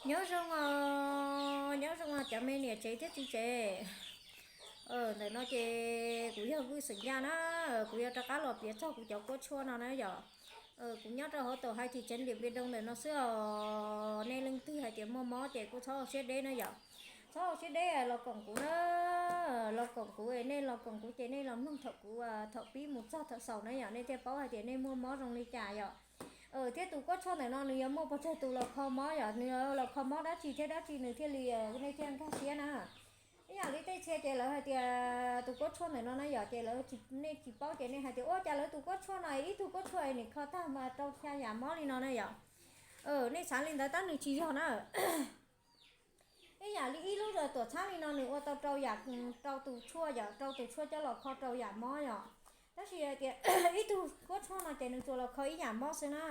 Nyob zoo, nyob zoo cov me niam tsev thiab txiv tsev. Ntawm no ces kuv yog Vwj Xeem Yaj na, kuv yuav rov qab los piav txog kuv cov kuab tshuaj no na yom. Kuv nyob rau hauv tom hais thim tsev Ntiam Npias Doo ntawm no xwb os. Nej leej twg hais tias muaj mob ces kuj txhob ua siab deb na yom. Txhob ua siab deb los koom kuv na, los koom kuv, nej los koom kuv ces nej los mloog thaum kuv, thaum pib mus txog thaum xaus na yom, nej thiaj paub hais tias nej muaj mob zoo li cas yom. Thiab tus kuab tshuaj ntawm no nws yuav muaj pes tsawg tus los kho mob yom, nws los kho mob dab tsi thiab dab tsi nws thiaj li, nej thiaj nkag siab na. Ib yam li tej txhia ces lawv hais tias tus kuab tshuaj ntawm no na yom, ces lawv, nej tsis paub ces nej hais tias ua cas lawv tus kuab tshuaj no ib tug kuab tshuaj es nws kho tag mas rau xya yam mob li no na yom. Nej xav li ntawd tab nws tsis yog na. Ib yam li ib lub tuam txhab li no nws ua tau rau yam, rau tus tshuaj yom, rau tus tshuaj coj los kho rau yam mob yom. Tab sis hais tias ib tug kuab tshuaj no ces nws tsuas los kho ib yam mob xwb na.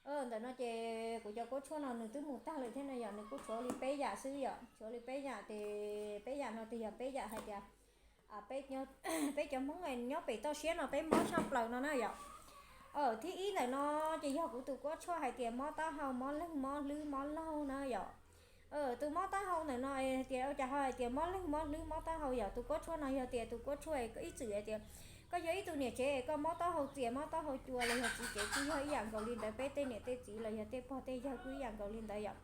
Ntawm no ces kuv cov kuab tshuaj no nws twb mus tag lawm thiab no yom, nws kuj tshuav li peb yam xwb yom, tshuav li peb yam ces peb yam no ces yog peb yam hais tias peb cov Hmoob nyob pem toj siab no peb mob tshaj plaws no na yom. Thib ib ntawm no ces yog kuv tus kuab tshuaj hais tias mob taub hau, mob leeg, mob hlwb, mob laug na yom. Tus mob taub hau ntawm no hais tias ua cas ho hais tias mob leeg mob hlwb mob taub hau yom, tus kuab tshuaj no yog tias tus kuab tshuaj ib txwm hais tias koj yog ib tug niam tsev koj mob taub hau txias mob taub hau cua los yog txiv tsev kuj yog ib yam nkaus li ntawd, peb tej niam tej txiv los yog tej pog tej yawg kuj ib yam nkaus li ntawd yom.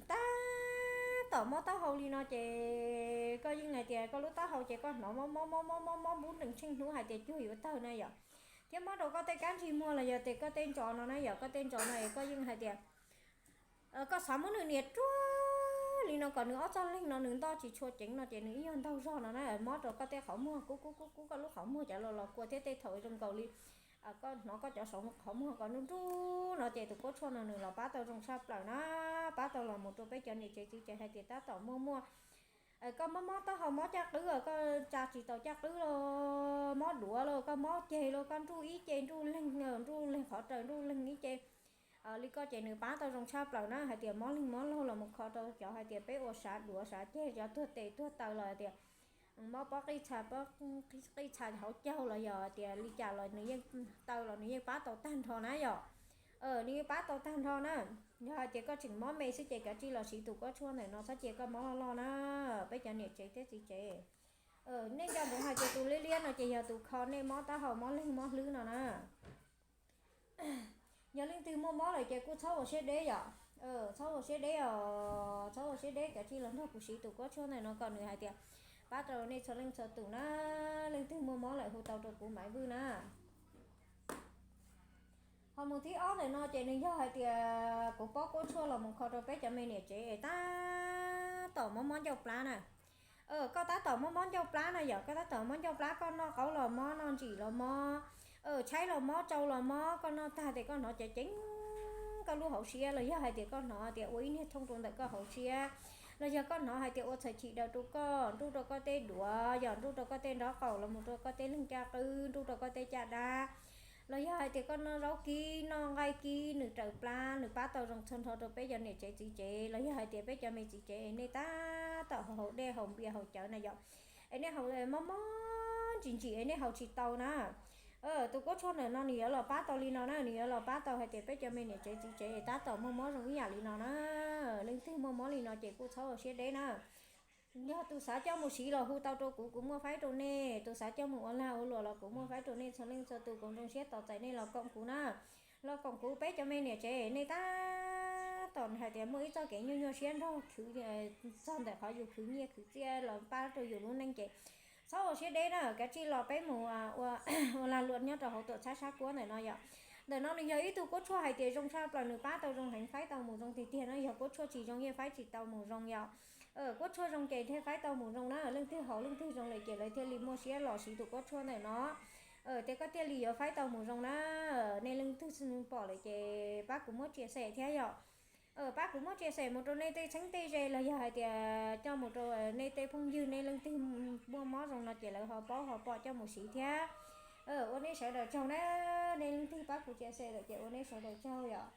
Tab tom mob taub hau li no ces koj yeej hais tias koj lub taub hau ces koj hnov mob mob mob mob mob mob npub nrees tsheej hnub hais tias cuag yuav tawg na yom. Thiab mob rau koj tej kab ntsig muag los yog tias koj tej ntsos no na yom, koj tej ntsos no es koj yeej hais tias koj xav muab nws nias ruaj li no kom nws ob txoj leeg no nws ntoj tsis tshua ceev no ces nws ib nyuag ntaug zog no na, mob rau koj tej qhov muag kub kub kub kub koj lub qhov muag cov los los kua thiab tej thaum zoo nkaus li koj hnov koj cov saum qhov muag ko nruj nruj no ces tus kuab tshuaj no nws los pab tau zoo tshaj plaws na, pab tau los mus rau peb cov niam tsev txiv tsev hais tias tab tom muaj muaj koj mob mob taub hau mob caj qwb, koj tsa tsis tau caj qwb los mob duav los koj mob ceg los koj nruj ib ce nruj leeg, nruj leeg qhov raws nruj leeg ib ce li koj ces nws pab tau zoo tshaj plaws na, hais tias mob leeg mob laug los mus kho rau cov hais tias peb ua sav duav sav ceg cov tuag tes tuag taw los hais tias mob pob qij txha, pob qij txha hauv caug los yog tias li cas los nws yeej taw los nws yeej pab tau tag nrho na yom. Nws yeej pab tau tag nrho na. Yog hais tias koj tseem mob me xwb ces kav tsij los siv tus kuab tshuaj ntawm no txhob cia koj mob loj loj na, peb cov niam tsev thiab txiv tsev. Nej nco ntsoov hais tias tus liab liab no ces yog tus kho nej mob taub hau mob leeg mob hlwb no na. Yog leej twg muaj mob lawm ces kuj txhob ua siab deb yom. Txhob ua siab deb os, txhob ua siab deb, kav tsij los nrog kuv siv tus kuab tshuaj ntawm no kom nws hais tias pab rau nej txhua leej txhua tus na. Leej twg muaj mob lawm hu tau rau kuv Maiv Vwj na. Ho mus thib ob ntawm no ces nws yog hais tias kuv pob kuab tshuaj los mus kho rau peb cov me niam tsev es tab tom mob mob ncauj plab na. Koj tab tom mob mob ncauj plab na yom, koj tab tom mob ncauj plab, koj noj qaub los mob, noj ntsim los mob, tshaib los mob, tsau los mob, koj noj tag ces koj hnov ceev ceev koj lub hauv siab los yog hais tias koj hnov tias ua ib niag thooj rau ntawm koj hauv siab, los yog koj hnov hais tias ua txhais chim daws rau koj, nruj rau koj tej duav, yog nruj rau koj tej nraub qaum los mus rau koj tej leeg caj qwb, nruj rau koj tej caj dab, los yog hais tias koj noj zaub kib noj nqaij kib nws raws plab, nws pab tau zoo txhua nrho rau peb cov niam tsev txiv tsev, los yog hais tias peb cov me txiv tsev es nej tab tom haus dej haus npias haus cawv na yom, es nej haus mob mob ntsim ntsim es nej haus tsis tau na. Tus kuab tshuaj ntawm no nws yuav los pab tau li no na, nws yuav los pab tau hais tias peb cov me niam tsev txiv tsev es tab tom muaj mob zoo ib yam li no na. Leej twg muaj mob li no ces kuj txhob ua siab deb na. Yog tus xav coj mus siv los hu tau rau kuv, kuv muaj faib rau nej. Tus xav coj mus ua lag ua luam los kuv muaj faib rau nej txhua leej txhua tus, kuv zoo siab tos txais nej los koom kuv na. Los koom kuv peb cov me niam tsev, nej tab tom hais tias muaj ib txoj kev nyuaj nyuaj siab nrog khwv, txog ntawm qhov yus khwv nyiaj khwv txiaj los pab rau yus lub neej ces txhob ua siab deb na, kav tsij los peb mus ua lag luam nyob rau hauv tuam txhab sab kuab ntawm no yom. Ntawm no nws yog ib tug kuab tshuaj hais tias zoo tshaj plaws, nws pab tau zoo heev, faib tau mus zoo tiag tiag na. Yog kuab tshuaj tsis zoo yeej faib tsis tau mus zoo yom. Kuab tshuaj zoo ces thiaj faib tau mus zoo na. Leej twg haus leej twg zoo lawm ces lawv thiaj li muaj siab los siv tus kuab tshuaj ntawm no. Ces koj thiaj li yuav faib tau mus zoo na. Nej leej twg pom lawm ces pab kuv muab tsia xem thiab yom. Pab kuv muab tsia xem mus rau nej tej txheeb tej ze los yog hais tias coj mus rau nej tej phooj ywg, nej leej twg muaj mob zoo no ces lawv ho paub ho pom coj mus siv thiab. Ua nej sawv daws tsaug na. Nej leej twg pab kuv tsia xem lawm ces ua nej sawv daws tsaug yom.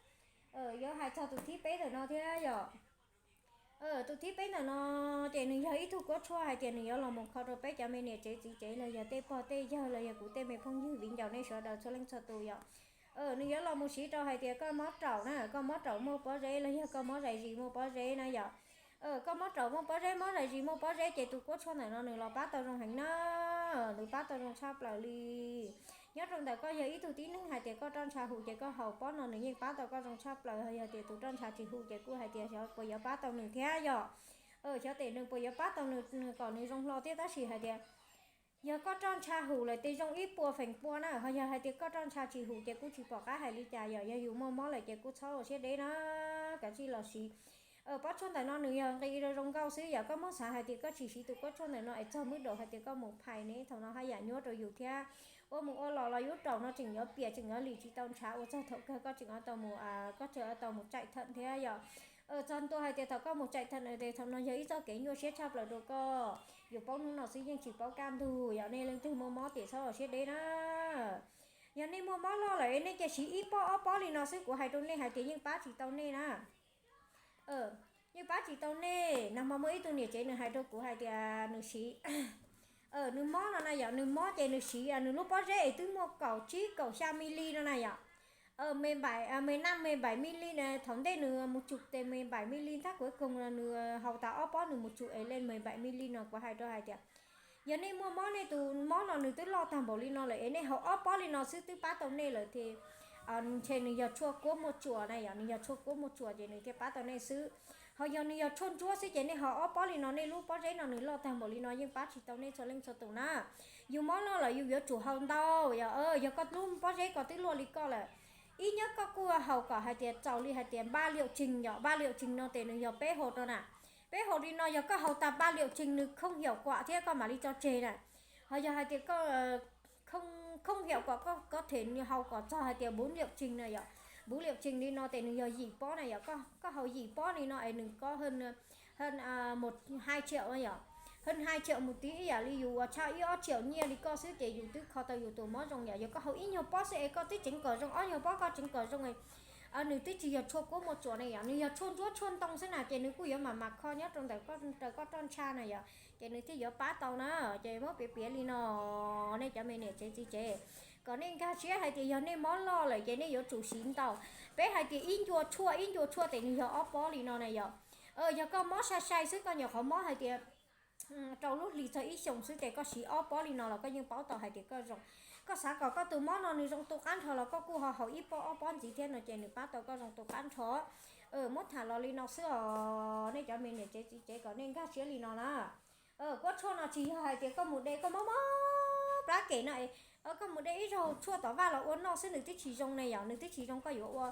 Yuav hais txog tus thib peb ntawm no thiab yom. Tus thib peb ntawm no ces nws yog ib tug kuab tshuaj hais tias nws yuav los mus kho rau peb cov me niam tsev txiv tsev los yog tej pog tej yawg los yog kuv tej me phooj ywg viv ncaus nej sawv daws txhua leej txhua tus yom. Nws yuav los mus siv rau hais tias koj mob raum na, koj mob raum muaj pob zeb los yog koj mob zais zis muaj pob zeb na yom. Koj mob raum muaj pob zeb, mob zais zis muaj pob zeb ces tus kuab tshuaj ntawm no nws los pab tau zoo heev na. Nws pab tau zoo tshaj plaws li. Nyob rau ntawm koj yog ib tug tib neeg hais tias koj roj ntsha hum ces koj haus pob no nws yeej pab tau koj zoo tshaj plaws. Yog tias tus roj ntsha tsis hum ces kuj hais tias xyov puas yuav pab tau nws thiab yom. Xyov tes nws puas yuav pab tau nws kom nws zoo hlo thiab, tab sis hais tias yog koj roj ntsha hum lawm ces zoo ib puas feem pua na, ho yog hais tias koj roj ntsha tsis hum ces kuj tsis pom qab hais li cas yom. Yog yus muaj mob lawm ces kuj txhob ua siab deb na, kav tsij los siv. Pob tshuaj ntawm no nws yog nqi rau zoo nkauj xwb yom. Koj muab xav hais tias koj tsis siv tus kuab tshuaj ntawm no es txog mwb daum hais tias koj mus phais ne, thaum no haj yam nyuaj rau yus thiab. Ua mus ua los los yus raum no tseem yuav piam tseem yuav lim tsis tau ntshav, ua txog thaum kawg koj tseem yuav tau mus, koj tseem yuav tau mus tsaim thawm thiab yom. Txog ntua hais tias thaum koj mus tsaim thawm no ces thaum no yog ib txoj kev nyuaj siab tshaj plaws rau koj. Yus paub hnub no xwb yeej tsis paub kaj ntug yom. Nej leej twg muaj mob ces txhob ua siab deb na. Yog nej muaj mob loj lawm nej cia siv ib pob ob pob li no xwb, kuv hais rau nej hais tias yeej pab tsis tau nej na. Yeej pab tsis tau nej. Nag hmo muaj ib tug niam tsev nws hais rau kuv hais tias nws siv, nws mob no na yom, nws mob ces nws siv nws lub pob zeb es twb muaj kaum tsib kaum xya mi li no na yom. Me npais, me naj me npais mi li na, thaum ntej nws mus tsum tes me npais mi li ntag, kuv koog nws haus tas ob pob nws mus tsum es len me npais mi li no. Kuv hais rau hais tias yog nej muaj mob, nej tus mob no nws twb loj tag npaum li no lawm es nej haus ob pob li no xwb twb pab tau nej lawm ces ntshe nws yog tshuaj kuab muaj tsuas na yom, nws yog tshuaj kuab muaj tsuas ces nws thiaj pab tau nej xwb. Ho yog nws yog tshuaj ntsuab xwb ces nej haus ob pob li no, nej lub pob zeb no nws loj tag npaum li no yeej pab tsis tau nej txhua leej txhua tus na. Yus mob loj lawm yus yuav tsum haus ntau yom. Yog koj lub pob zeb ko twb luaj li koj lawm, ib nyob koj kuj haus kom hais tias txaus li hais tias npaj liaum tsees yom, npaj liaum tsees no ces nws yog peb hau rau na. Peb hau li no yog koj haus tas npaj liaum tsees nws khooj hiaum kuam thiab koj mam li tso tseg na. Ho yog hais tias koj khooj hiaum kuam koj ko them haus kom txog hais tias npuv liaum tsees na yom, npuv liaum tsees li no ces nws yog yim pob na yom. Koj haus yim pob li no es nws ko hwj hais thiam yom, hwj hais thiam mus tiv ib yam li yus uas tshaj ib ob thiam nyiaj li koj xwb ces yus twb kho tau yus tus mob zoo yom. Yog koj haus ib nyuag pob xwb es koj twb tseev kom zoo, ob nyuag pob koj tseev kom zoo, nws twb tsis yog tshuaj kuab muaj tsuas ne yom, nws yog tshuaj ntsuab tshuaj ntoo xwb na, ces nws kuj yuav mam mam kho nyob rau ntawm koj roj ntsha na yom, ces nws thiaj yuav pab tau na. Ces muab piav piav li no, nej cov me niam tsev txiv tsev, kom nej nkag siab hais tias yog nej mob loj lawm ces nej yuav tsum siv ntau. Peb hais tias ib ncua tshuaj, ib ncua tshuaj ces nws yog ob pob li no na yom. Yog koj mob sai sai xwb, koj nyuam qhuav mob hais tias rau lub hlis txog ib xyoos xwb ces koj siv ob pob li no los koj yeej paub tau hais tias koj zoo. Koj xav kom koj tus mob no nws zoo tu qab nrho los koj kuj ho haus ib pob ob pob ntxiv thiab no ces nws pab tau koj zoo tu qab nrho. Muab tham los li no xwb os nej cov me niam tsev txiv tsev, kom nej nkag siab li no na. Kuab tshuaj no tsis yog hais tias koj mus de, koj mob mob plab kem no es koj mus de ib zaug tshuaj tom vaj los ua noj xwb nws twb tsis zoo ne yom, nws twb tsis zoo koj yuav ua.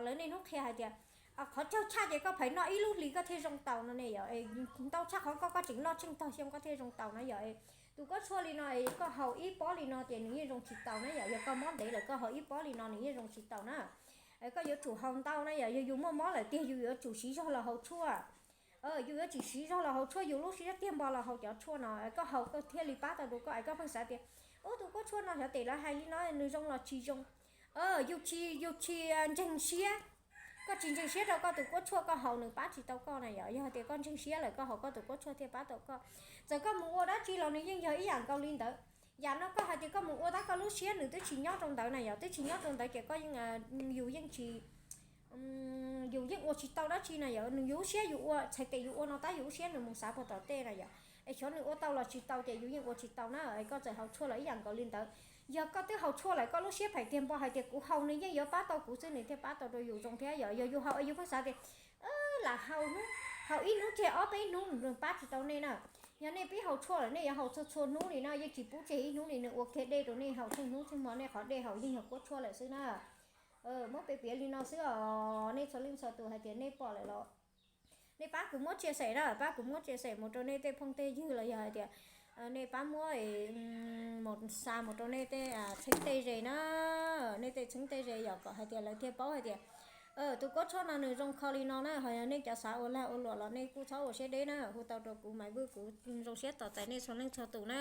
Lawv niaj hnub qhia hais tias qhov tsaug tshaj ces koj pheej noj ib lub hlis koj thiaj zoo taus no ne yom. Ntau tshaj qhov koj, koj tseem noj tsheej tog xyoo koj thiaj zoo taus na yom. Tus kuab tshuaj li no es koj haus ib pob li no ces nws yeej zoo tsis taus na yom. Yog koj mob ntev lawm koj haus ib pob li no nws yeej zoo tsis taus na. Koj yuav tsum haus ntau na yom. Yog yus muaj mob lawm tiag yus yuav tsum siv zog los haus tshuaj. Yus yuav tsum siv zog los haus tshuaj, yus lub siab tiag npo los haus cov tshuaj no, koj haus koj thiaj li pab tau rau koj. Es koj pheej xav tias ub, tus kuab tshuaj no xyov tes lawv hais li no nws zoo los tsis zoo. Yus tsis, yus tsis ntseeg siab. Koj tsis ntseeg siab rau koj tus kuab tshuaj koj haus nws pab tsis tau koj na yom. Yog tias koj ntseeg siab lawm koj haus koj tus kuab tshuaj thiaj pab tau koj. Txawm koj mus ua dab tsi los nws yeej yog ib yam nkaus li ntawd. Yam no koj hais tias koj mus ua tab koj lub siab nws twb tsis nyob rau ntawd na yom, twb tsis nyob rau ntawd ces koj, yus yeej tsis, yus yeej ua tsis tau dab tsi na yom. Nws yus lub siab yus ua, txhais tes yus ua no tab yus lub siab nws mus xav puag tom tej na yom. Es xyov nws ua tau los tsis tau ces yus yeej ua tsis tau na. Es koj txawm haus tshuaj los ib yam nkaus li ntawd. Yog koj twb haus tshuaj lawm koj lub siab pheej tiag npo hais tias kuv haus nws yeej yuav pab tau kuv xwb nws thiaj pab tau rau yus zoo thiab yom. Yog yus haus es yus pheej xav tias lam haus hnub, haus ib hnub tseg ob peb hnub nws pab tsis tau nej na. Yog nej pib haus tshuaj lawm nej yuav haus txhua txhua hnub li na, yeej tsis pub tseg ib hnub li, nws ua kiag dej rau nej haus tsheej hnub tsheej hmo, nej qhov dej haus yeej yog kuab tshuaj lawm xwb na. Muab piav piav li no xwb os, nej txhua leej txhua tus hais tias nej pom lawm los nej pab kuv muab chia sẻ na, pab kuv muab chia sẻ mus rau nej tej phooj tej ywg los yog hais tias nej pab muab mus xa mus rau nej tej txheeb tej ze na, nej tej txheeb tej ze yom, kom hais tias lawv thiaj paub hais tias tus kuab tshuaj no nws zoo kho li no na. Ho yog nej cov xav ua lag ua luam los nej kuj txhob ua siab deb na, hu tau rau kuv, Maiv Vwj kuv zoo siab tos txais nej txhua leej txhua tus na.